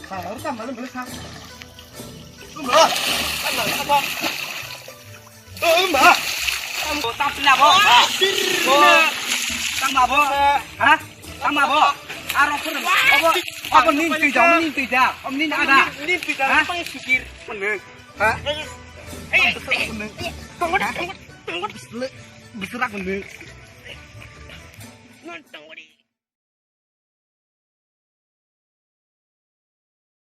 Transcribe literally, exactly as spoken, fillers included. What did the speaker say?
Tama lu melu sa. Umba. Tama lu apa? Oh, umba. Tama tap na bo. Bo. Tama bo. Ha? Tama bo. Aro pun. Abo. Abo nin tui jam, nin tui jam. Om nin ada. Nin tui jam. Ha? Pang sikir. Mana? Ha? Tonggot, tonggot, tonggot. Besar aku nih.